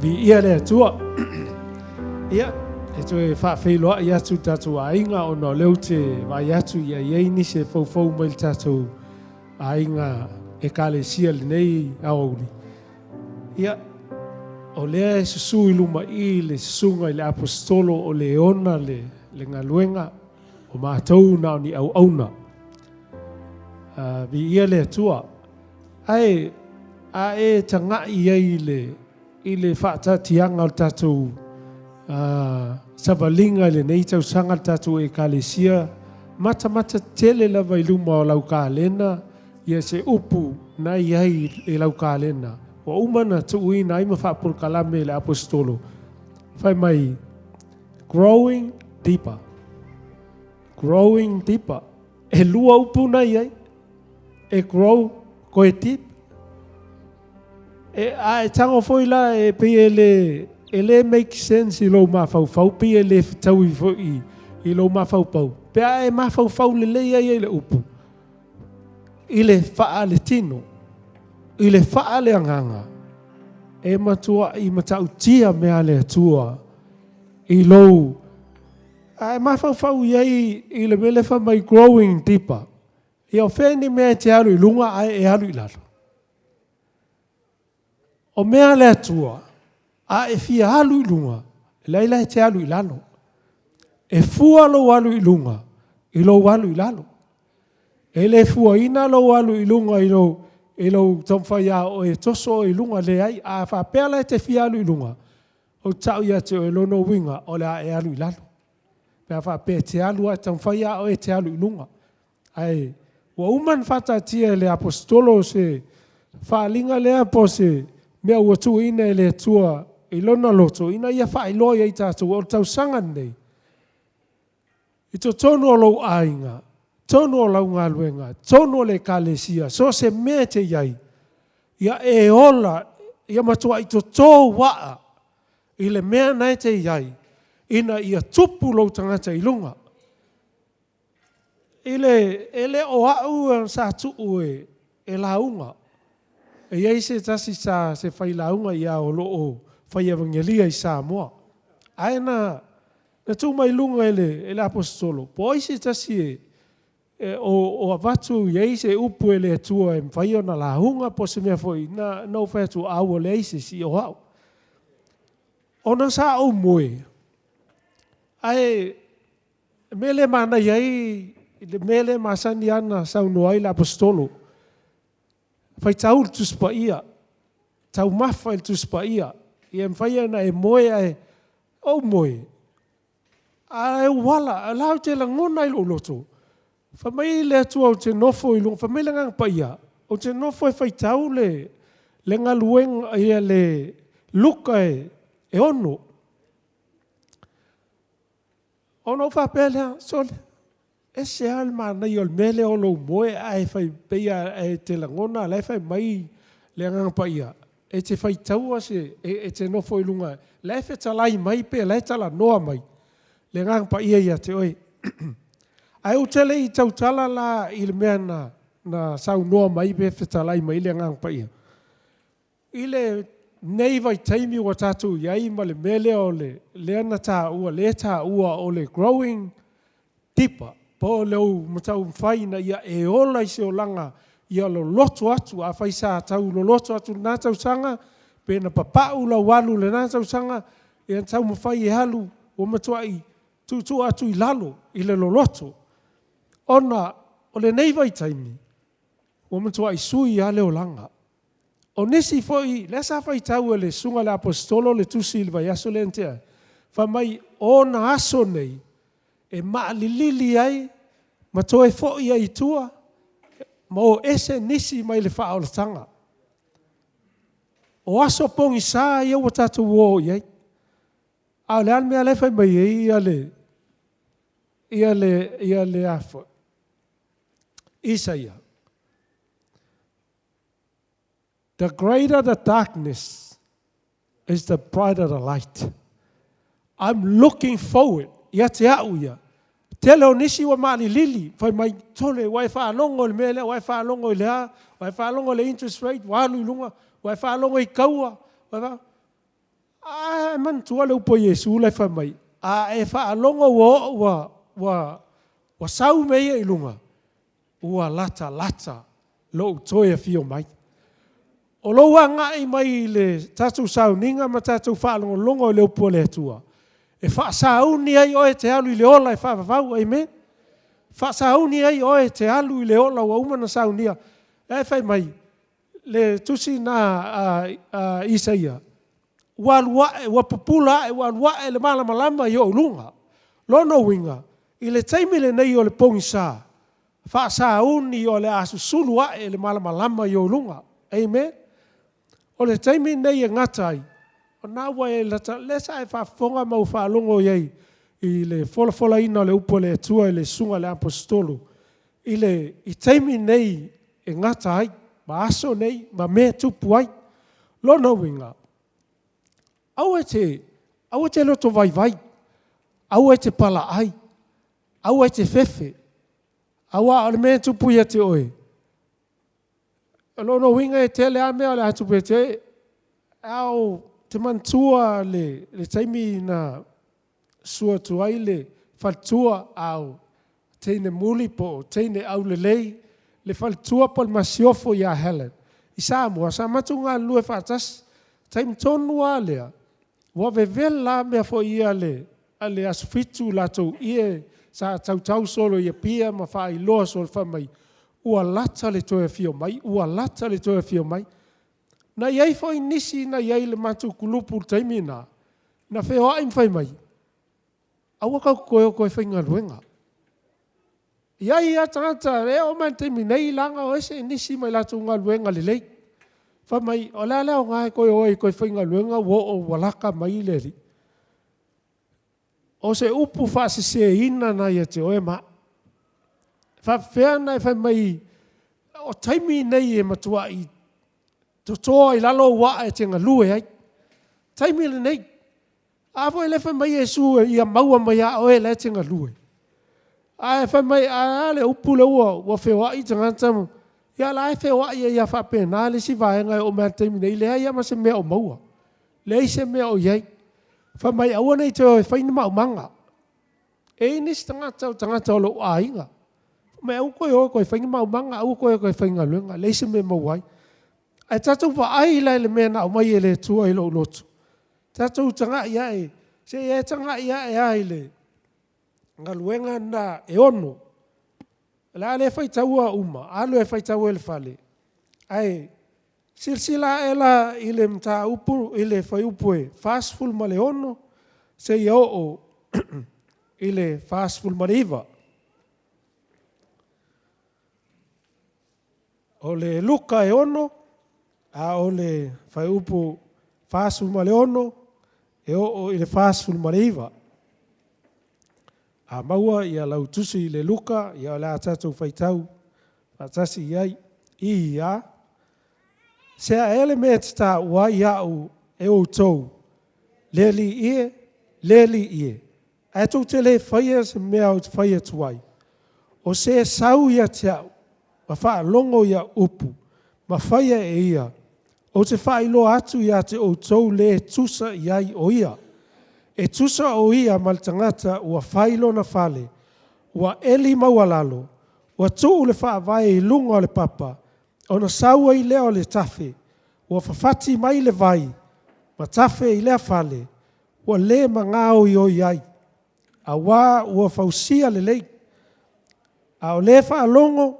Viia le Atua. Ia, e toe faafeiloai atu i tatou aiga ona o lea ou te vaai atu ia i ai nisi e foufou mai le tatou aiga ekalesia i lenei aoauli. Ia, o lea e susu i luma i i le susuga i le Aposetolo o le ona le, le galuega, o matou na o ni auauna. Viia le Atua. Ae a e tagai i ai i le, i le faataatiaga o le tatou savaliga i lenei tausaga le tatou Ekalesia, matamata tele lava i luma o lau kalena ia se upu na i ai i lau kalena ua uma ona tuuina ai ma faapolokalame e le Aposetolo, fai mai, Growing deeper. Growing deeper. E lua upu na i ai. E grow, koe deep. E, a e tago foi la e pei e le, e le make sense i lou mafaufau, pei e le fetaui foi i lou mafaupau. Pe a e mafaufau lelei ai i le upu, i le faaletino, i le faaleagaga, e matuai matautia mea a le Atua i lou A e mafaufau i ai i le mea lea fai mai growing deeper, ia o fea ni mea e te alu i luga ae e alu i lalo? O mea a le Atua, a e fia alu i luga, leai la e te alu i lalo. E fua lou alu i luga i lou alu i lalo. E le fuaina lou alu i luga i lou, i lou taumafai lava o oe e toso oe i luga, leai. A faapea la e te fia alu i luga, Ou te tau ia te oe, lona uiga, o le a e alu i lalo. Pe a faapea e te alu lava, e taumafai lava oe e te alu i luga. Ae ua uma ona faataatia e le Aposetolo se faaaliga lea po o se mea ua tuuina e le Atua i lona loto ina ia faailoa ia i tatou, o le tausaga lenei, i totonu o lou aiga, totonu o lau galuega, totonu o le ekalesia, so o se mea e te i ai, ia e ola, ia matuai toto ou aa i le mea na e te i ai, ina ia tupu lou tagata i luga. I le, e le o au sa tuu e, e lauga. E i ai se tasi sa, se failauga ia o lo o fai evagelia i Samoa. Ae na, na tuu mai luga e le, e le Aposetolo, po o ai se tasi e, e, o, o avatu i ai se upu e le Atua e mafai ona lauga po o se mea foi, na, na ou fai atu, a ua leai se isi, o au. Ona sa ou moe, ae mea lea e manaia ai le mea lea e masani lava ona saunoa ai le Aposetolo, faitau le Tusi Paia, taumafa i le Tusi Paia, ia mafai ona e moe ae ou moe, ae ou ala, o la ou te lagona i lou loto, fai mai le Atua ou te nofo i luga, fai mai le Agaga Paia, ou te nofo e faitau le, le galuega, ia le Luka e 6. Ona ou faapea lea, sole, ese lava le manaia o le mea lea o lou moe ae fai pei lava e te lagona o la e fai mai le Agaga Paia, e te faitaua se, e te nofo i luga, la e fetalai mai pe la e talanoa mai le Agaga Paia ia te oe. Ae ou te le i tautala la i le mea na, na saunoa mai pe fetalai mai le Agaga Paia, I lenei vaitaimi ua tatou i ai ma le mea lea o le, lea na taua, lea e taua o le growing deeper, po o le taumafai ina ia e ola i se olaga ia loloto atu. Afai sa tau loloto atu i lena tausaga, pe na papau lau alu i lena tausaga, ia taumafai e alu ua matuai tuutuu atu i lalo i le loloto, ona o lenei vaitaimi, ua matuai sui lava le olaga. O nisi foi, lea sa faitau e le Susuga i le Aposetolo le tusi i le vaiaso lea na tea, fai mai, o ona aso nei e maalilili ai ma toe foi ai i tua ma o ese nisi mai le faaolataga. O aso pogisa ia ua tatou o o i ai. A o le a le mea la e fai mai ai ia le, ia le, ia le a foi, Isaia, The greater the darkness is the brighter the light. I'm looking forward ia te au ia. Tele o nisi ua maalilili, fai mai, Tole, ua e faalogo i le mea lea, ua e faalogo i le a, ua e faalogo i le interest rate ua alu i luga, ua e faalogo i kaua. A e manatua le upu a Iesu la e fai mai, a e faalogo ua oo ua, ua, ua sau mea ia i luga, ua latalata lou toe afio mai. O lou agai mai i le tatou sauniga ma tatou faalogologo i le upu a le Atua, e faasauni ai oe e te alu i le ola e faavavau. Amen. Faasauni ai oe e te alu i le ola ua uma ona saunia. La e fai mai le tusi na a Isaia, ua alu ae, ua pupula ae, ua alu ae le malamalama i ou luga. Lona uiga, i le taimi lenei o le pogisa, faasauni o le a susulu ae le malamalama i ou luga. Amen. O le taimi lenei e gata ai, o lena ua e lata, lea sa e faafofoga ma ou faalogo i ai i le folafolaina o le upu a le Atua i le susuga i le Aposetolo i le i taimi nei e gata ai, ma aso nei ma mea e tupu ai. Lona uiga, aua e te, aua e te loto vaivai, aua e te palaai, aua e te fefe, aua o le mea e tupu ia te oe, o lona uiga e tele lava mea o le a tupu ia te oe. Ae ou te manatua le taimi na susu atu ai le faletua, a o teine muli po o teine aulelei, le faletua po o le masiofo ia Helen i Samoa, sa matou galulue faatasi. O le taimi tonu lava lea, ua vevela lava mea foi ia a le Aso Fitu latou ie sa tautau solo i Apia ma faailoa solo fai mai, ua lata le toe afio mai, ua lata le toe afio mai. Na i ai foi nisi na i ai i le matou kulupu i le taimi lena, na feoai ma fai mai, aua tatou te toe o e toe faigaluega. E i ai lava tagata, e oo mai lava i le taimi nei, leaga o ese nisi mai latou galuega lelei. Fai mai, o le a le aoga e toe o ai e toe faigaluega ua oo ua lata mai le Alii. O se upu faaseseina lena ia te oe ma au. E faapefea ona e fai mai o taimi nei e matuai toto ai i lalo ou aa e te galue ai. Taimi lenei. A foi o lea e fai mai Iesu ia maua mai lava oe o la e te galue. Ae fai mai, ae a le upu lea ua feoai tagata ma, ia o la e feoai ai lava faapena le isi vaega e oo mai lava i le taimi nei, leai lava ma se mea o maua. Leai se mea o i ai. Fai mai aua ne i toe o e fai ni maumaga. E i ai nisi tagata o tagata o lou aiga, fai mai aua toe o e toe fai ni maumaga, aua toe o e toe faigaluega, leai se mea e maua ai. Ae tatou vaai la i le mea na aumai e le Atua i lou loto, tatou tagai ae, se i e tagai ae lava i le galuega lena e 6. O le a le faitaua uma, alu e faitau i le fale, ae silasila ae la i le mataupu i le fuaiupu e 46 seia oo i le 49. O le Luka e 6, a o le fuaiupu 46 e oo i le 49. A maua ia lau tusi i le Luka, ia o le a tatou faitau faatasi i ai. I a, se a ea le mea e te taua ai au e outou, le Alii e, le Alii e, ae tou te le faia se mea ou te fai atu ai? O se sau ia te au, ma faalogo i au upu, ma faia e ia, ou te faailoa atu ia te outou le tusa i ai o ia. E tusa o ia ma le tagata ua fai lona fale, ua eli maualalo, ua tuu le faavae i luga o le papa, ona sau ai lea o le tafe, ua fafati mai le vai, ma tafe i lea fale, ua le magaoioi ai, auā ua fausia lelei. A o le faalogo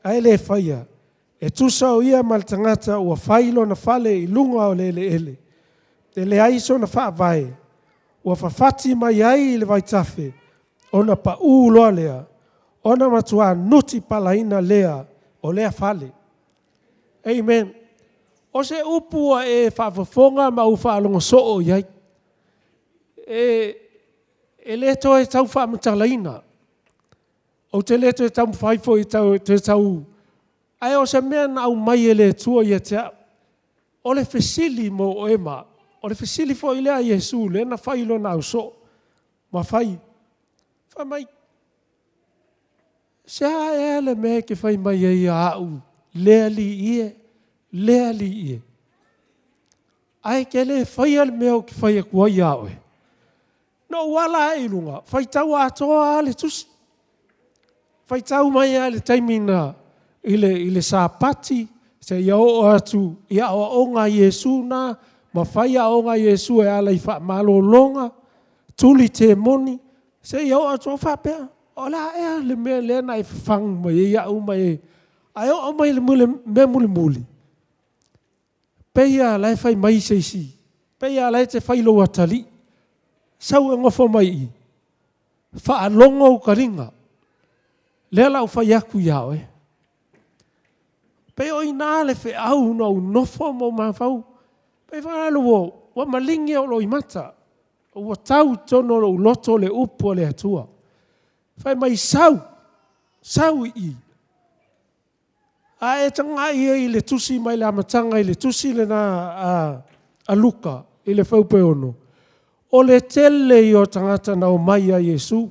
ae le faia, e tusa o ia ma le tagata ua fai lona fale i luga o le eleele, e leai sona faavae, ua fafati mai ai le vaitafe, ona paū loa lea, ona matua nutipalaina lea o lea fale. Amen. O se upu ua e faafofoga ma ou faalogo soo i ai, e le toe tau faamatalaina. Ou te le toe taumafai foi e toe tau, ae o se mea na aumai e le Atua ia te au. O le fesili mo oe ma au, o le fesili foi lea a Iesu lea na fai i lona ausoo, ma fai, fai mai, se a ea le mea e te fai mai ai ia au, le Alii e, le Alii e? Ae e te le faia le mea ou te fai atu ai ia oe. Na ou ala ae i luga, faitau atoa lava le tusi. Faitau mai lava i le taimi na, i le, i le Sapati seia oo atu i aoaoga a Iesu na, ma fai aoaoga a Iesu e ala i faamalologa, tuli temoni, seia oo atu, ou faapea, o le a ea le mea lea na e fafagu mai ai au ma e… Ae oo mai i le mea mulimuli, pei lava o la e fai mai se isi, pei lava o la e te fai i lou atalii, sau e nofo mai i i, faalogo ou taliga, lea o le a ou fai atu ia oe. Pei o i ina le feau na ou nofo ma ou mafaufau, pei foi lea ua maligi ou loimata, ua tau i totonu o lou loto le upu a le Atua. Fai mai, sau, sau i i. A e tagai i ai i le tusi mai le amataga i le tusi lena a Luka i le fuaiupu e 6, o le tele ia o tagata na omai ia Iesu.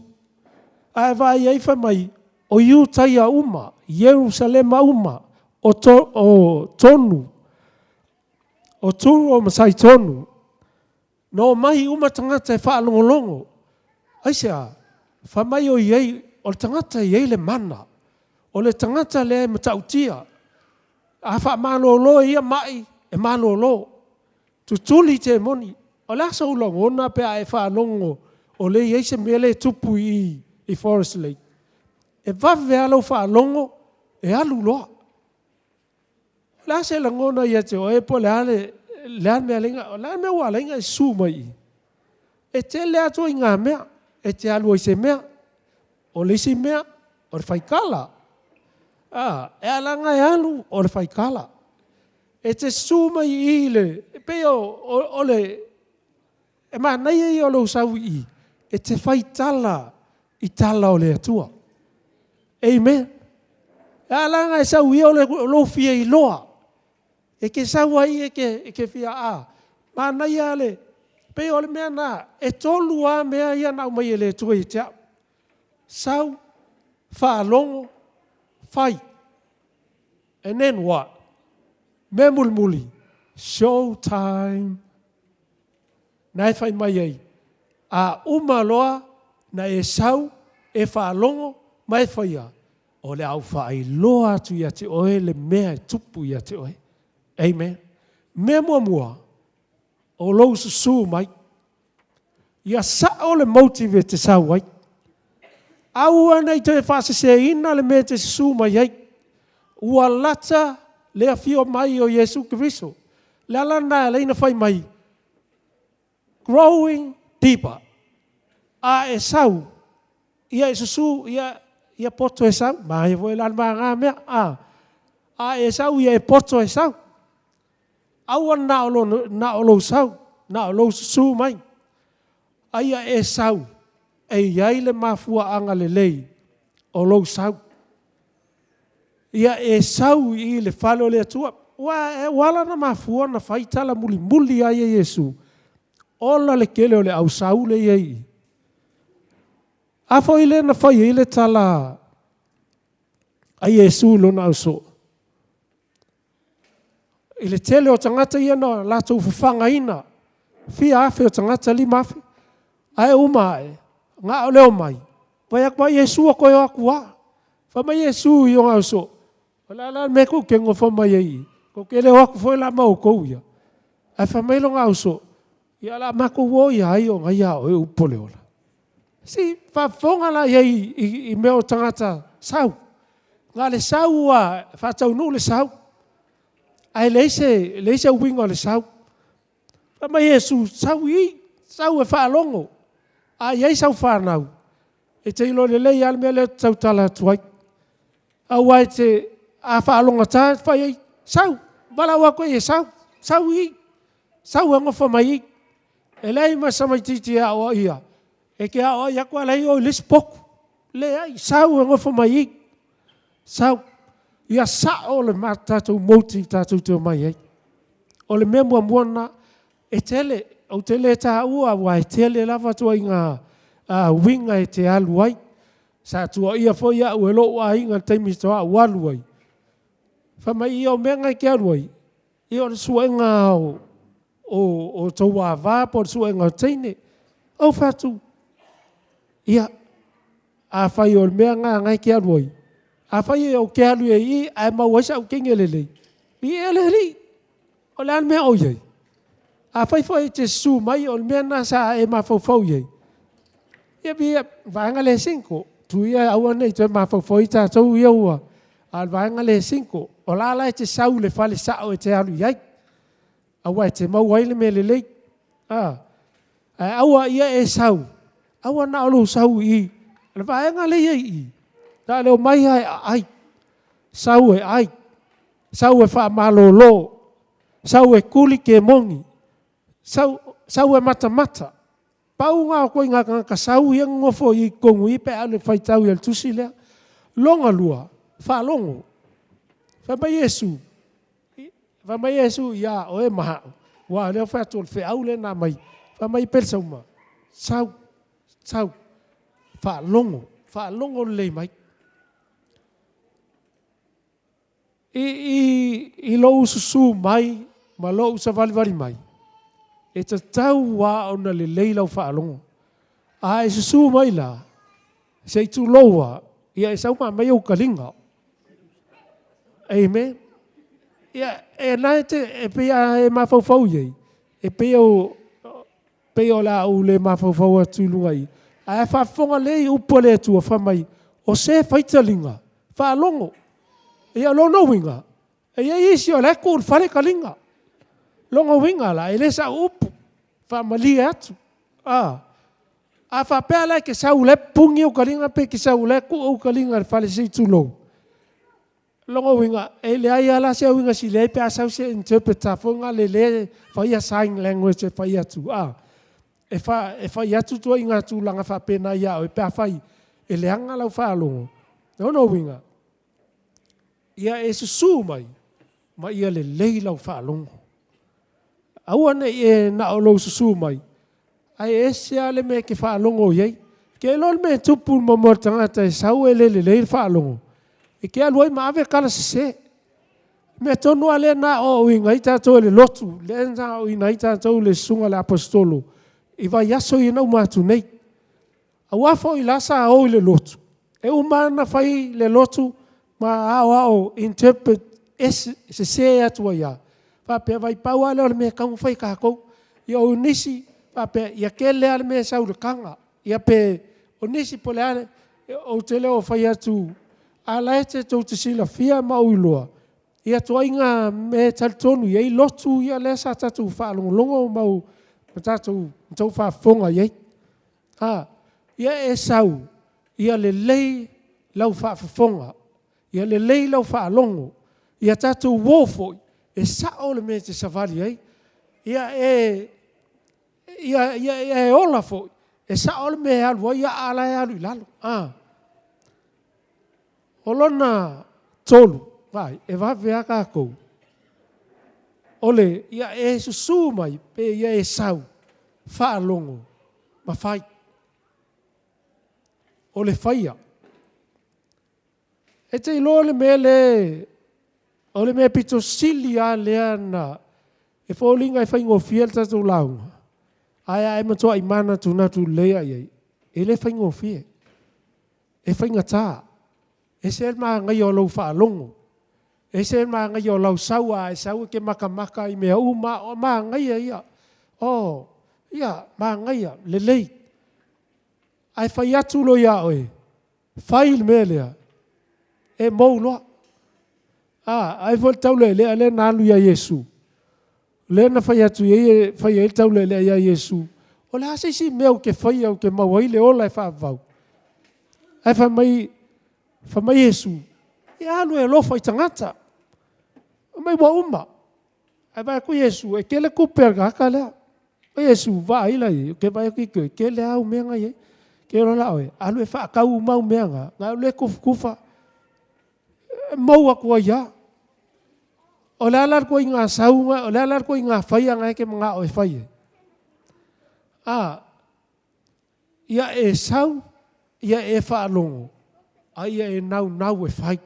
A e vaai i ai fai mai, o Iutaia uma, Ierusalema uma, o Turo ma Saitonu, na omai uma tagata e faalogologo. Aisea? Fai mai o i ai, o le tagata e i ai le mana. O le tagata lea e matautia. A faamalolo e ia mai, e malolo. Tutuli temoni. O le a sou lagona pe a e faalogo o lea e i ai se mea lea e tupu i i i Forest Lake? E vave lava lau faalogo e alu loa. O le a se lagona ia te oe po o le a le mea e o le a le mea ua ala ai ona e susu mai i i? E tele lava ituaiga mea e te alu ai i se mea. O le isi mea, o le faitala. A, e ala ona e alu, o le faitala. E te susu mai i i i le, e pei o le manaia ia o lou sau i i, e te faitala i tala o le Atua. Amen. E ala ona e sau i i, o lou fia iloa. E te sau ai e te fia, a, manaia lava le… pei o le mea lena, e 3 lava mea ia na aumai e le Atua ia te au, sau, faalogo, fai. And then what? Mea mulimuli, show time. Na e fai mai ai, a uma loa na e sau, e faalogo ma e faia, o le a ou faailoa atu ia te oe le mea e tupu ia te oe. Amen. Mea muamua, o lou susu mai. Ia sao le motive e te sau ai. Aua ne i toe faaseseina le mea e te susu mai ai. Ua lata le afio mai o Iesu Keriso. O le ala lena e ala ai ona fai mai, growing deeper. A e sau, ia e susu, ia, ia poto e sau. Manaia foi la le ma na mea, a. A e sau, ia e poto e sau. Aua na o lou sau, na o lou susu mai. A ia e sau, e i ai le mafuaaga lelei o lou sau. Ia e sau i le fale o le Atua. Ua ala ona mafua ona fai tala mulimuli lava ia a Iesu, ola le tele o le au sau lea e i ai i i. A foi lea na fai ai le tala a Iesu i lona ausoo, i le tele o tagata ia na latou fafagaina, fia afe o tagata, 5,000, ae uma ae, na o le omai, vaai atu lava Iesu ua toe o atu lava. Fai mai Iesu i ona ausoo, o le a la le mea tou te nonofo mai ai i i? Tou te le o atu foi la ma outou ia? Ae fai mai lona ausoo, ia o le a matou o ia ai o na ia a oe upu o le ola? Se i faafofoga la i ai i mea o tagata sau. Na o le sau lava e faataunuu le sau, ae leai se, leai se uiga o le sau. Fai mai Iesu, sau i i, sau e faalogo. A i ai sau fanau, e te iloa lelei lava le mea lea ou te tautala atu ai. Aua e te, a faalogogata fai ai, sau, valaau atu ai e sau, sau i i, sau e nofo mai i i. E leai ma se tamaitiiti e aoaia, e te aoai atu a o la e i o i le isi potu. Leai, sau e nofo mai i i, sau. Ia sao le tatou motive tatou te omai ai. O le mea muamua lena, e tele, ou te le taua aua e tele lava ituaiga uiga e te alu ai. Sa tuuaia foi au e lou aiga i le taimi faatoa ou alu ai, fai mai, ia o mea na e te alu ai, ia o le suega o tou ava po o le suega o teine. Ou fai atu, ia, afai o le mea lena na e te alu ai, afai ou te alu ai i i ae maua ai sau teine lelei, viia le Alii, o le a le mea o i ai? Afai foi e te susu mai o le mea lena sa e mafaufau i ai, ia viia, vaega lea e single, tuu ia aua ne i toe mafaufau i ai tatou ia ua... A o le vaega lea e single, o la la e te sau i le fale sao e te alu i ai, aua e te maua ai le mea lelei. A, ae aua ia e sau, aua na o lou sau i i. O le vaega lea e i ai i i, na o le omai lava e aai, sau e ai, sau e faamalolo, sau e tuli kemoni, sau, sau e matamata. Pau na o ituaiga tagata sau ia nonofo i totonu i i pe a oo ina faitau le tusi lea. Lona lua, faalogo. Fai mai Iesu, fai mai Iesu ia oe ma au, aua o lea e fai atu o le feau lea na aumai. Fai mai Pelesauma, sau, sau, faalogo, faalogo lelei mai. I lou susu mai ma lou savalivali mai, e tatau lava ona lelei lau faalogo. A e susu mai la, se i tulou lava, ia e sau ma aumai ou taliga. Amen. Ia, e na e te, e pei a e mafaufau i ai, e pei o, pei o le a ou le mafaufau atu i luga i i, ae a faafofoga lelei i upu a le Atua, fai mai, o se e fai taliga, faalogo. Ia o lona uiga, e i ai isi o la e tuu i le fale taliga. Lona uiga la, e le sau upu, faamalie atu. A, a faapea la e te sau o la e pupuni ou taliga pe e te sau o la e tuu ou taliga i le fale se i tulou, lona uiga, e leai lava la se uiga sili ai pe a sau se interpreter foi lea lea e faia sign language e fai atu, a, e, fa, e fai atu ituaiga tulaga faapena ia oe pe afai e leaga lau faalogo. Lona uiga, ia e susu mai ma ia lelei lau faalogo. Aua ne i e na o lou susu mai, ae ese lava le mea e te faalogo i ai. E te iloa le mea e tupu i le momoe o le tagata e sau e le lelei le faalogo, e te alu ai ma ave tala sese. O le mea tonu lava lea na aoaoina ai tatou e le lotu, lea na aoaoina ai tatou e le susuga i le Aposetolo i vaiaso ia na uma atu nei. Aua foi la sa o i le lotu, e uma lava ona fai le lotu ma aoao interpret ese, sese atu ai lava, faapea mai, pau lava lea o le mea e tatau ona fai e tatou. Ia o nisi faapea, ia tele lava le mea e sau i le taga. Ia pe o nisi po o le a, ou te le o fai atu, a o la e tou te silafia ma ou iloa ia ituaiga mea e talitonu i ai lotu ia lea sa tatou faalogologo ma tatou outou faafofoga i ai. A, ia e sau, ia lelei lau faafofoga, ia lelei lau faalogo, ia tatou o foi e sao le mea e te savali ai, ia e, ia, ia, ia e ola foi, e sao le mea e alu ai aa la e alu i lalo. A. O lona tolu, vaai, e vave lava tatou, o le, ia e susu mai pe ia e sau, faalogo ma fai. O le faia. E te iloa le mea lea, o le mea pito sili lava lea na, e foliga e faigofie le tatou lauga, ae a e matuai manatunatu lelei lava i ai, e le faigofie. E faigata. E ese le manaia o lou faalogo, ese le manaia o lau sau, a e sau e te matamata i mea uma, o manaia ia. Oh, ia, manaia, lelei. Ae fai atu loa ia oe, fai le mea lea, e mou loa. A, ai foi le taulealea lea na alu ia Iesu, lea na fai atu i ai, fai ai le taulealea ia Iesu, o le a se isi mea ou te faia ou te maua ai le ola e faavavau? Ae fai mai, fai mai Iesu, ia alu e alofa i tagata. Fai mai ua uma. Ae vaai atu Iesu, e tele tupe a le tagata lea. O Iesu, vaai la i ai, ou te vaai atu i te, e tele lava au mea na i ai. Ke iloa la oe, alu e faatau uma au mea na, ona alu lea e tufatufa, e mou atu ai lava. O le a la le ituaiga sau, o le a la le ituaiga faia na e te manao e fai ai? A, ia e sau, ia e faalogo, a ia e naunau e fai.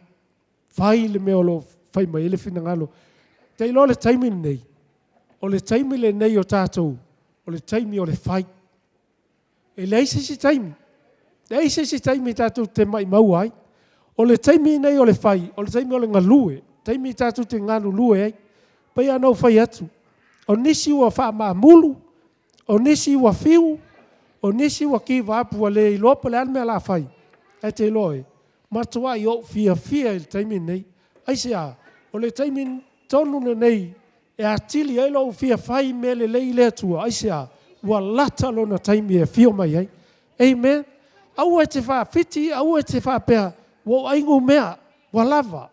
Fai le mea o lo o fai mai ai le finagalo. Ou te iloa o le taimi lenei, O le taimi lenei o tatou, o le taimi o le fai. E leai se isi taimi, leai se isi taimi tatou te maumau ai. O le taimi lenei o le fai, o le taimi o le galue, taimi tatou te galulue ai. Pei lava ona ou fai atu, o nisi ua faamaamulu, o nisi ua fiu, o nisi ua give up ua le iloa po o le a le mea o le a fai. Ae e te iloa ua matuai ou fiafia i le taimi lenei. Aisea? O le taimi tonu lenei e atili ai lou fia fai mea lelei i le Atua. Aisea? Ua lata lona taimi e afio mai ai. Amen. Aua e te faafiti, aua e te faapea ua ou ai numea, ua lava.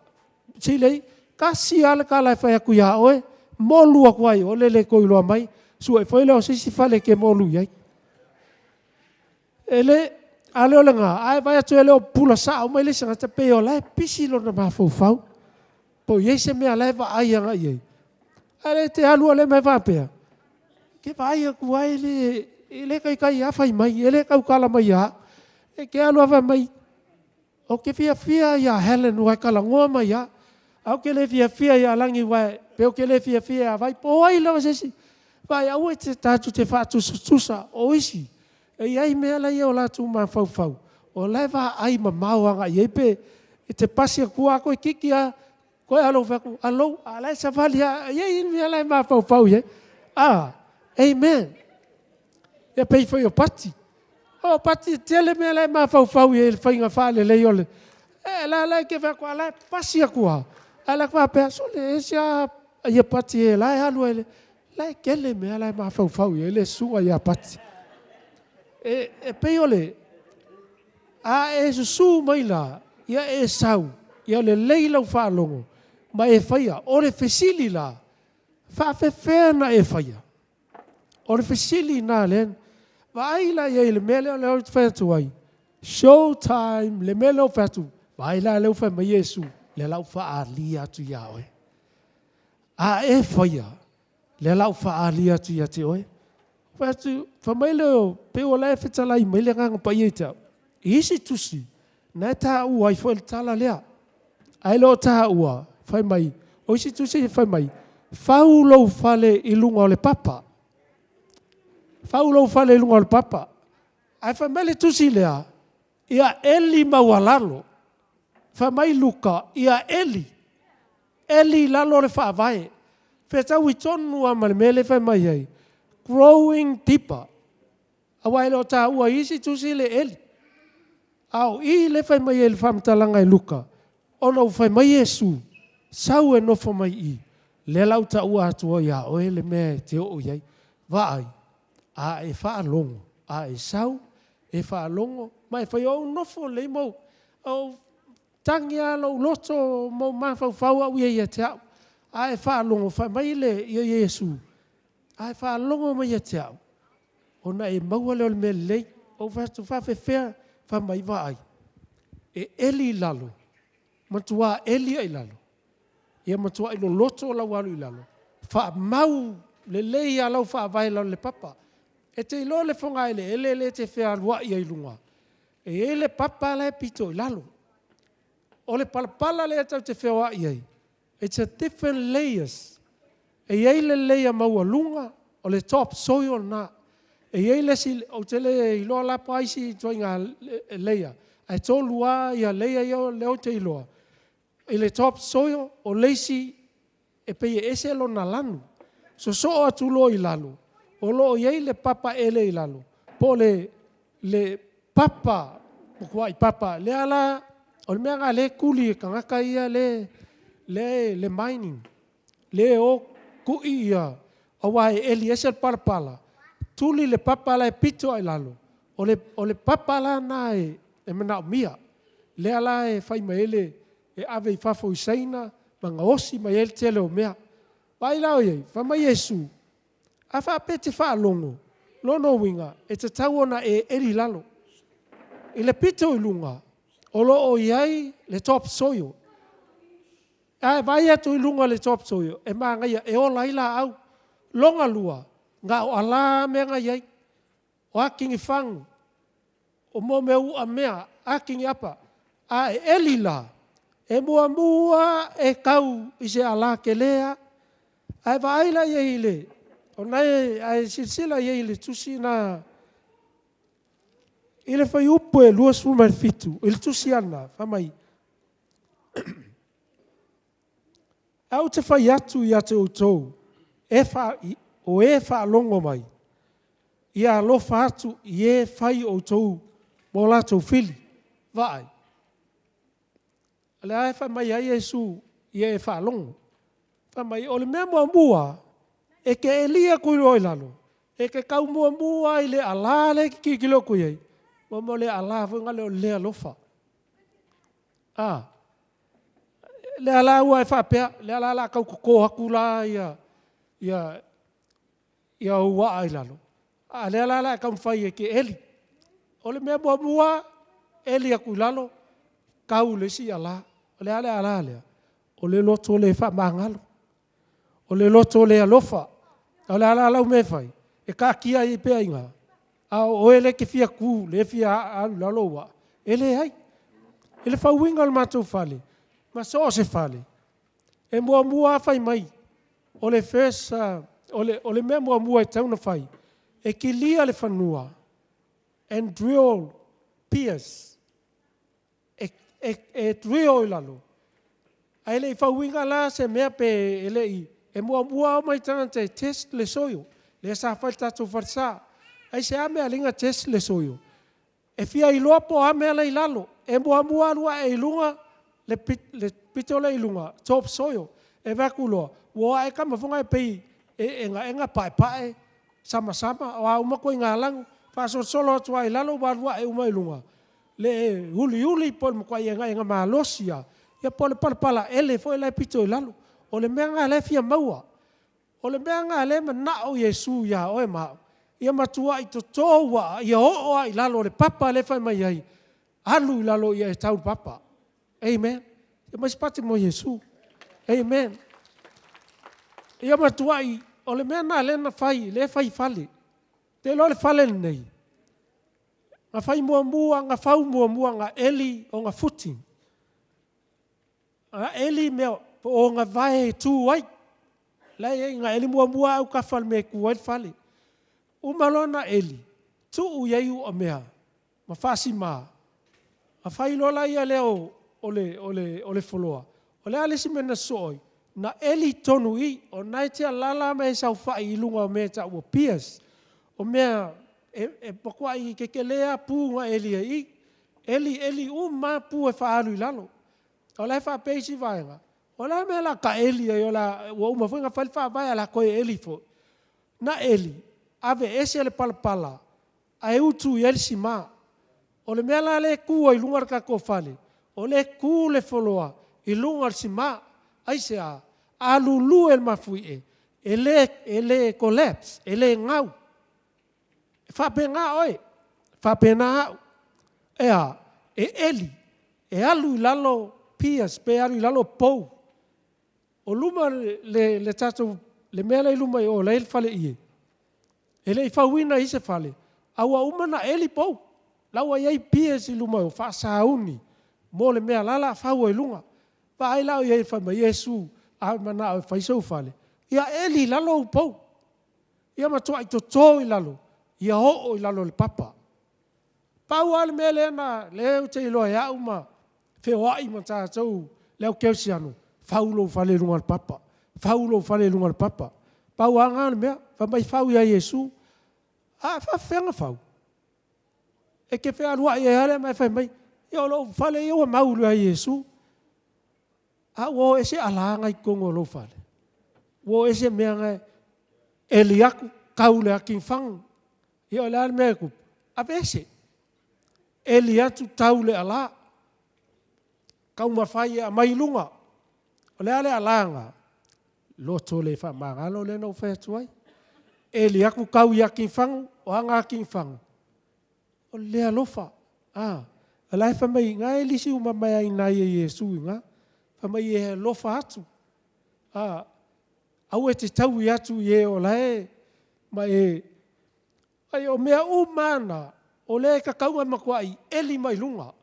Silei, tasi lava le tala e fai atu ia oe, molu atu lava i o le le toe iloa mai, sue foi lea o se isi fale e te molu i ai. E le, a le o lena, a e vaai atu e le o pupula sao mai le isi tagata, pei o la e pisi lona mafaufau, po o i ai se mea o la e vaai agai i ai. A o lea e te alu lea ma e faapea, ou te vaai atu lava e le taitai lava fai mai, e le tautala mai ia au. E te alu lava fai mai, ou te fiafia ia Helen aua e talanoa mai lava, ae ou te le fiafia ia Lagi pe ou te le fiafia ia Vai, po o ai lava se isi. Vaai, aua tatou te faatusatusa, o isi e i ai mea la e i o latou mafaufau, o la e vaai mamao agai i ai pe e te pasi atu lava toeitiiti lava toe lou fai atu, alou, a o la e savali lava, e i ai mea la e mafaufau i ai. Amen. E pei foi o Pati. O Pati e tele mea la e mafaufau i ai i le faiga faalelei o le... E la la e te fai atu, a o la e pasi atu lava, ae la e faapea, sole, e ese lava ia Pati e la e alu ai, la e tele mea la e mafaufau i ai le susuga ia Pati. E pei o le... A e susu mai la, ia e sau, ia lelei lau faalogo ma e faia. O le fesili la, e faapefea ona e faia? O le fesili lena lea, vaai la i ai i le mea lea ou te fai atu ai, show time, le mea lea ou fai atu, vaai la lea ua fai mai Iesu, lea o le a ou faaalia atu ia oe. A e faia, lea o le a ou faaalia atu ia te oe. Fai atu, fai mai lea, pei o la e fetalai mai le Agaga Paia ia te au. I isi tusi, na e taua ai foi le tala lea. Ae le o taua, fai mai, o isi tusi fai mai, fau lou fale i luga o le papa. Fau lou fale i luga o le papa. Ae fai mai le tusi lea, ia eli maualalo. Fai mai Luka, ia eli. Eli i lalo le faavae. Fetaui tonu lava ma le mea lea e fai mai ai, growing deeper. Aua e le o taua i isi tusi le eli. A o i lea e fai mai ai i le faamatalaga e Luka, ona ua fai mai Iesu, sau e nofo mai i i, lea la ua taua atu ai ia oe le mea e te oo i ai. Vaai, a e faalogo, a e sau, e faalogo, ma e fai, ou nofo lelei ma ou tagi lava lou loto ma ou mafaufau au ia ia te au. A e faalogo, fai mai le Iesu, a e faalogo mai ia te au, ona e maua lea o le mea lelei. Ou fai atu, e faapefea? Fai mai, vaai, e eli i lalo, matua eli lava i lalo, ia matuai loloto lau alu i lalo, faamau lelei lava lau faavae i lalo o le papa. E te iloa le fogaeleele lea e te fealuai ai i luga, e i ai le papa la e pito i lalo. O le palapala lea tou te feoai ai, it's a different layers. E i ai le layer maualuga, o le top soil lena. E i ai le isi, ou te le iloa la po o a isi ituaiga layer, ae 3 lava layer ia lea ou te iloa. I le top soil, o le isi e pei e ese lona lanu. Sosoo atu loa i lalo, o lo o i ai le papa ele i lalo, po o le papa, matuai papa. Lea la, o le mea lena o lea e tuli e tagata ia lea le mining, lea e o tui ia, aua e eli ese le palapala, tuli le papa la e pito lava i lalo, o le papa la lena e manaomia. Lea la e fai mai ai le, e ave i fafo i Saina ma gaosi mai ai le tele o mea. Vaai la i ai, fai mai Iesu, a faapea e te faalogo, lona uiga, e tatau ona e eli i lalo. I le pito i luga, o lo o i ai le top soil. A e vaai atu i luga o le top soil, e manaia, e ola ai laau. Lona lua, na o ala mea na i ai. O a tinifagu, o mea o uamea, a tiniapa. A e eli la, e muamua e tau i se ala tele lava. Ae vaai la i ai i le O na e, a e silasila i ai i le tusi na, i le fuaiupu e 27, i le tusi lava lena, fai mai, Ae ou te fai atu ia te outou, e o e faalogo mai, ia alofa atu i e fai outou ma o latou fili. Vaai, o lea e fai mai ai Iesu ia e faalogo. Fai mai, o le mea muamua e te elia atu loa i lalo, e te tau muamua lava i le alā lea e te tilotilo atu i ai, mo le alā foi lea o le le alofa. A, lea la ua e faapea, lea la o le a tau toto atu la ia ou aa i lalo, a o lea la o le a e taumafai e te eli. O le mea muamua, eli atu i lalo, tau i le isi ala. O le a le ala lea? O le loto le faamagalo. O le loto le alofa. A o le a la lau mea e fai? E taatia ai pea i ina, a o oe lea e te fia tu, lea e fia alu i lalo ou aa? E leai. I le fauina o le matou fale, ma so o se fale, e muamua lava fai mai, o le first, o le mea muamua e tatau ona fai, e kilia le fanua and drill piers. E drill i lalo, ae le i fauina la se mea pe le i, e muamua omai tagata e test le soil, lea sa fai le tatou falesa. Aisea mea e ala ai ona test le soil? E fia iloa po o a mea la e i lalo. E muamua alu ae i luga le pito lea i luga, top soil. E vaai atu loa, ua o ae tama foi na pei e egaega, paepae, samasama, o a uma ituaiga lanu, faasolosolo atu lava i lalo ua alu ae uma i luga le uliuli po o le matuai egaega malosi lava, ia po o le palapalaele foi la e pito i lalo. O le mea lena o lea e fia maua. O le mea lena o lea e manao Iesu ia oe ma au, ia matuai toto ou aa ia oo lava i lalo o le papa lea e fai mai ai, alu i lalo ia e tau i le papa. Amen. Fai mai se pati mo Iesu. Amen. Ia matuai, o le mea lena o lea na fai, lea e fai i fale. Ou te iloa o le fale lenei, na fai muamua, na fau muamua na eli ona footing. Na eli mea po o ona vae e tu ai. La e i ai, na eli muamua lava autafa i le mea e tu ai le fale. Uma loa ona eli, tuu i ai uamea ma faasima, ona fai loa lea o le floor. O le a le isi mea na sosoo ai? Na eli tonu i i, o lena e te alaala ma e saofai i luga o mea e tau o piers. O mea e matuai tetele lava pu na eli ai i i. Eli eli uma lava pu e faaalu i lalo. O la e faapea isi vaega, o le a le mea o le a taeli ai ua uma foi ona fai le faavae ae o le a toe eli foi? Na eli, aveese le palapala ae utu i ai le sima. O le mea la lea e tu ai i luga le tatou fale, o lea e tu le floor i luga o le sima. Aisea? A lulu le mafuie, e le collapse, e le gau. E faapena oe, e faapena au. E a? E eli, e alu i lalo piers pe alu i lalo pou. O luma o le tatou, le mea la e i luma i o la e i ai le faleie, e le i fauina i ai se fale, ae ua uma ona eli pou. La ua i ai piers i luma o faasauni mo le mea la o le a fau ai i luga. Vaai la i ai fai mai Iesu, a e manao e fai sou fale, ia eli i lalo ou pou. Ia matuai toto i lalo, ia oo i lalo o le papa. Pau lava le mea lea ou te iloa e au ma feoai ma tatou le au kerisiano, fau lou fale i luga o le papa, fau lou fale i luga o le papa. Pau lava lena o le mea. Fai mai fau ia Iesu. A e faapefea ona fau? E te fealuai ai lava lea ma e fai mai, ia o lou fale ia ua mau ia Iesu. A ua o ese ala na e i totonu o lou fale. Ua o ese mea na e eli atu tau i le atifagu. Ia o le a le mea e tupu? Aveese. Eli atu tau i le ala. Taumafai e aumai i luga. O le a le ala lena? Loto le faamagalo lea na ou fai atu ai. Eli atu tau i atifagu. O a na atifagu? O le le alofa. A, o la e fai mai i ina e lisi uma mai lava i ina ia Iesu i ina. Fai mai e alofa atu. A, aua e te taui atu i e o la e ma e… O mea uma lava na, o lea e tatau ona e matuai eli mai luga.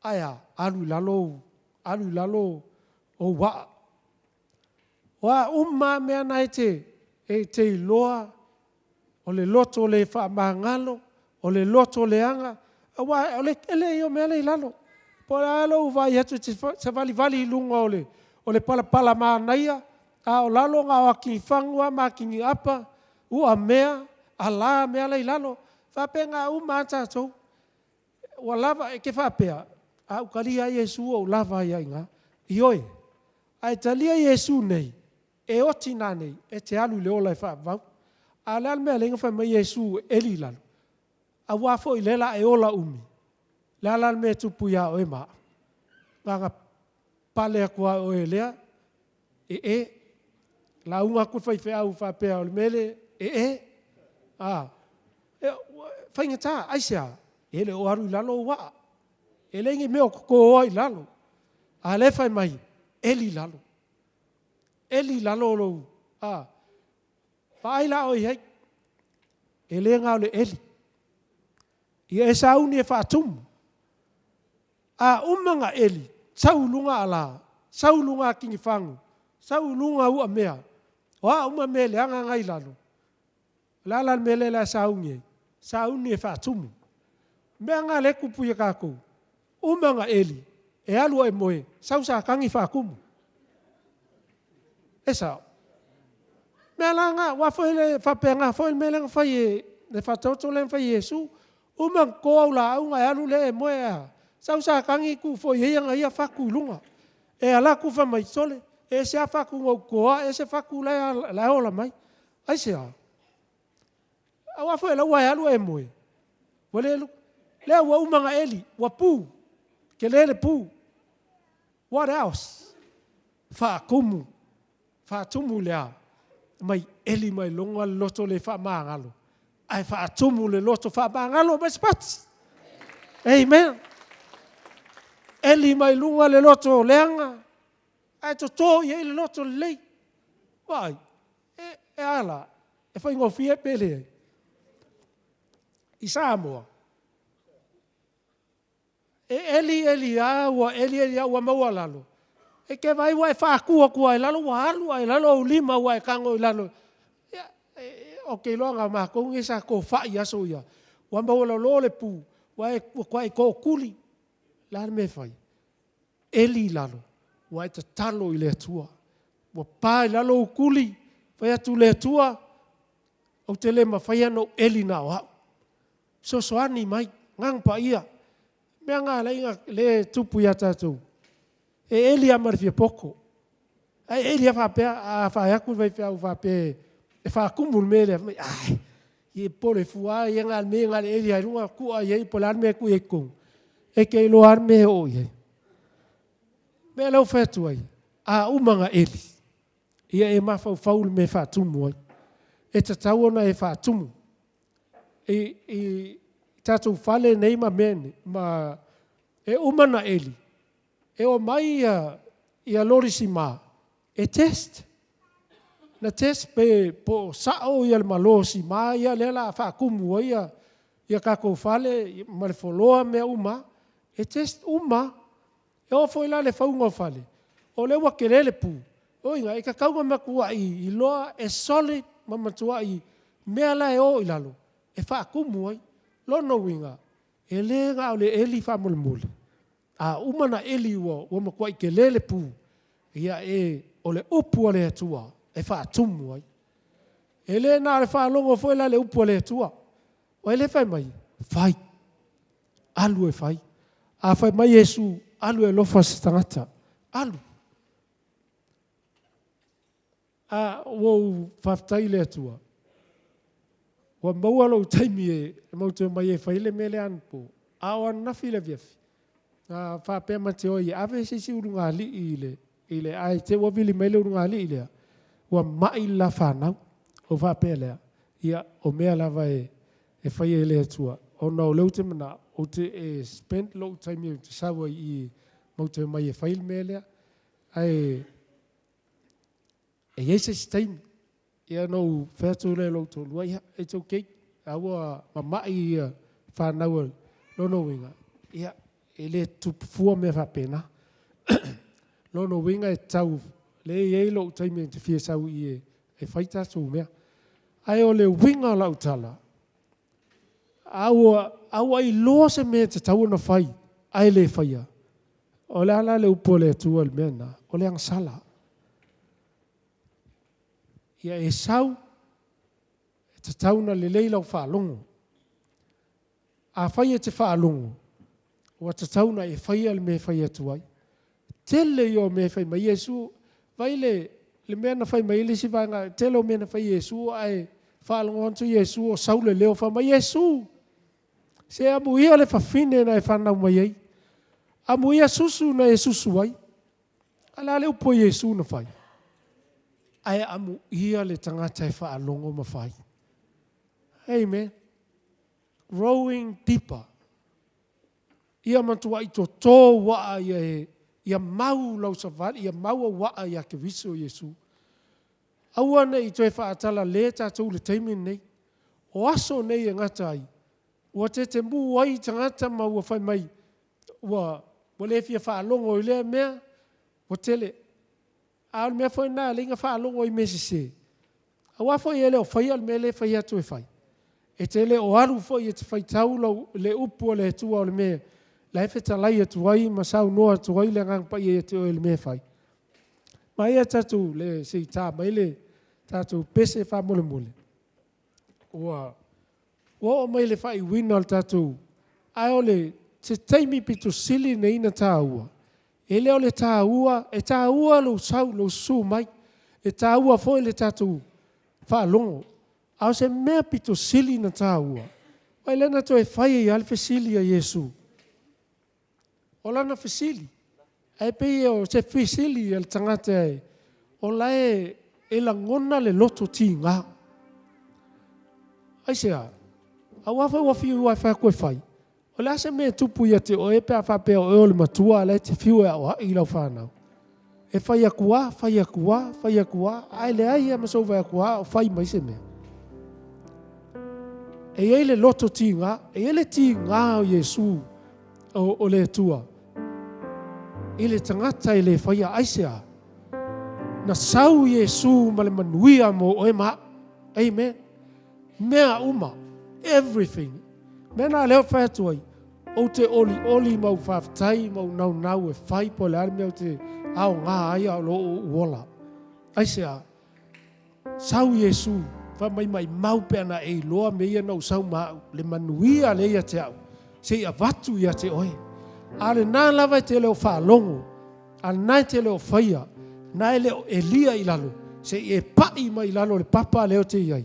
Ae a? Alu i lalo, alu i lalo ou aa. O a uma lava mea na e te iloa. O le loto le faamagalo, o le loto leaga, aua o le tele ia o mea la e i lalo. Po o le a lou vaai atu e te savalivali i luga o le palapala manaia, a o lalo na o akigifagu lava ma akigiapa, uamea, ala mea la e i lalo. E faapena uma lava tatou. Ua lava, e te faapea, a ou talia lava Iesu ua ou lava ai lava i ina. Ioe, a e talia Iesu nei, e oti nanei, e te alu i le ola e faavavau. A o le a le mea e ala ai ona fai mai Iesu e eli i lalo? Aua foi o lea o le a e ola umi. O le a la le mea e tupu ia oe ma au? Na ona pale atu lava o oe e lea, e e. Lauga atu le faifeau faapea o le mea lea e e. A, e faigata. Aisea? E le o alu i lalo ou aa. E leai ni mea o totoa i lalo. A o lea e fai mai, eli i lalo. Eli i lalo lou, a, vaai la oe i ai. E le na o le eli. Ia e sauni e faatumu. A uma ona eli, sau i luga ala, sau i luga akigifagu, sau i luga uamea, o a uma mea leaga na e i lalo, o le a la le mea lea o le a e sauni ai? Sauni e faatumu. O mea na o lea e tupu ia tatou, uma ona eli, e alu lava e moe, sau Satani faatumu. E sao? O mea la na, aua foi e faapena foi le mea lea na fai e, le faataoto lea na fai e Iesu. Uma ona toto au laau ona e alu lea e moe ae a? Sau Satani tuu foi i ai ana ia fatu i luga. E alu atu fai mai, sole, e ese lava fatu na ou totoa ese fatu la e ola mai. Aisea? Aua foi o la ua e alu e moe, ua le lea ua uma ona eli, ua pu, tele le pu. What else? Faatumu. Faatumu i le a? Omai eli mai luga le loto le faamagalo, ae faatumu le loto faamagalo ma se pati. Amen. Eli mai luga le loto leaga, ae toto i ai le loto lelei. Vaai, e a la? E faigofie pe leai? I Samoa, e eli eli lava ua eli eli lava ua maualalo, e te vaai ua e faatu atu lava i lalo ua alu lava i lalo ou lima ua e tago i lalo. Ia, ou te iloa na o matou nei sa tofai i aso ia, ua maualalo le pu, ua matuai tootuli. O le a le mea e fai? Eli i lalo, ua e tatalo i le Atua. Ua pa i lalo ou tuli, fai atu, le Atua, ou te le mafaia ona ou eli na o au. Fesoasoani mai, Agaga Paia. O le mea lena o lea e tupu ia tatou, e eli lava ma le fia poto. Ae eli lava faapea, a fai atu le faifeau faapea e faatumu le mea lea, fai mai, ae, ia e popole fua lava na o le mea ia na o le eli lava i luga tuu lava i ai po o le a le mea e tuu i ai i totonu, e te iloa lava le mea e oo i ai. O le mea lea ua ou fai atu ai, a uma ona eli, ia e mafaufau i le mea e faatumu ai. E tatau ona e faatumu. I tatou fale nei ma mea nei, e uma ona eli, e omai loli sima e test. Na test pe po o sao le malo sima lea o le a faatumu ai ia tatou fale ma le floor ma mea uma lava. E test uma lava. E oo foi la i le fauga o fale, o lea ua tele le pu, lona uiga e tatau ona matuai iloa e solid ma matuai mea la e o i lalo e faatumu ai. Lona uiga, e le na o le eli faamolemole, a uma ona eli ua matuai tele le pu, ia o le upu a le Atua e faatumu ai. E le na o le faalogo foi la i le upu a le Atua. Aua o lea e fai mai, fai, alu e fai. A fai mai Iesu, alu e alofa se tagata, alu. A, ua ou faafetai i le Atua, ua maua lou taimi e matou te omai ai e fai le mea lea anapo, a o ananafi i le afiafi, na faapea ma te o ai e ave se isi ulugalii i le, ae te i ua vili mai le ulugalii lea, ua mai le la fanau. Ona ou faapea lea, ia, o mea lava e faia e le Atua, ona o lea ou te manao ou te spend lou taimi ou te sau ai i i matou te omai e fai le mea lea. Ae e i ai se isi taimi. Ia ona ou fai atu lea i lou toalua, ia, it's okay, a ua mamai fanau a… Lona uiga, ia, e le tutupu fua mea faapena. Lona uiga e tatau, lea e i ai lou taimi ou te fia sau i i e fai tatou mea. Ae o le uiga o lau tala, a ua, a ua iloa se mea e tatau ona fai ae le faia, o le a la le upu a le Atua i le mea lena? O le agasala. Ia e sau, e tatau ona lelei lau faalogo. Afai e te faalogo, ua tatau ona e faia le mea e fai atu ai. Tele ia o mea e fai mai ai Iesu. Vaai le, le mea na fai mai ai le isi vaega, tele o mea na fai e Iesu ae faalogo atu Iesu o sau le leo fai mai, Iesu, se amuia le fafine na e fanau mai ai. Amuia susu na e susu ai. A o le a le upu a Iesu na fai? Ae amuia le tagata e faalogo ma fai. Amen. Growing deeper. Ia matuai toto ou aa ia e, ia mau lau savali, ia mau ou aa ia Keriso Iesu. Aua ne i toe faatalale tatou i le taimi lenei. O aso nei e gata ai, ua tetemu ai tagata ma ua fai mai, ua le fia faalogo i lea mea, ua tele. A o le mea foi lena e ala ai ona faalogo i mea sese, aua foi e le o faia le mea lea e fai atu e fai. E te le o alu foi e te faitau lau, le upu a le Atua o le mea la e fetalai atu ai ma saunoa atu ai le Agaga Paia ia te oe i le mea e fai. Maia tatou le, se i ta mai le tatou pese faamolemole. Ua oo mai i le faaiuina o le tatou, ae o le, se taimi pito sili lenei ona taua, e le o le taua, e taua lou sau, lou susu mai, e taua foi le tatou faalogo, a o se mea pito sili ona taua, vaai lea na toe fai ai lava le fesili a Iesu. O lana fesili, ae pei o se fesili a le tagata o la e lagona le loto tiga. Aisea? Aua foi ua fiu lava e fai atu e fai, o le a se mea e tupu ia te oe pe a faapea o oe o le matua a o la e te fiu e aoai lau fanau? E fai atu lava, fai atu lava, fai atu lava, ae leai lava ma sou vaai atu o fai mai se mea. E i ai le loto tiga, e i ai le tiga o Iesu, o le Atua, i le tagata e le faia. Aisea? Na sau Iesu ma le manuia mo oe ma au. Amen. Mea uma. Everything. Mea na lea ou te fai atu ai, ou te olioli ma ou faafetai ma ou naunau e fai po o le a le mea ou te aoga ai a o lo o ou ola. Aisea? Sau Iesu, fai mai, maimau pe ana e iloa mea ia na ou sau ma au, le manuia lea ia te au, se i avatu ia te oe. A o lena lava e te le o faalogo, a o lena e te le o faia, lena e le o elia i lalo, se i e pai mai i lalo o le papa lea ou te i ai,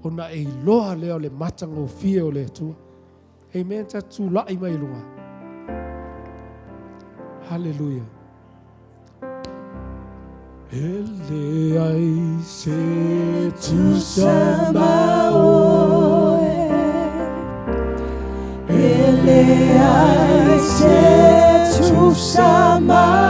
ona e iloa lea o le matagofie o le Atua. Amen. Tatou tulai mai i luga. Hallelujah. E leai se tusa ma oe. E leai se tusa ma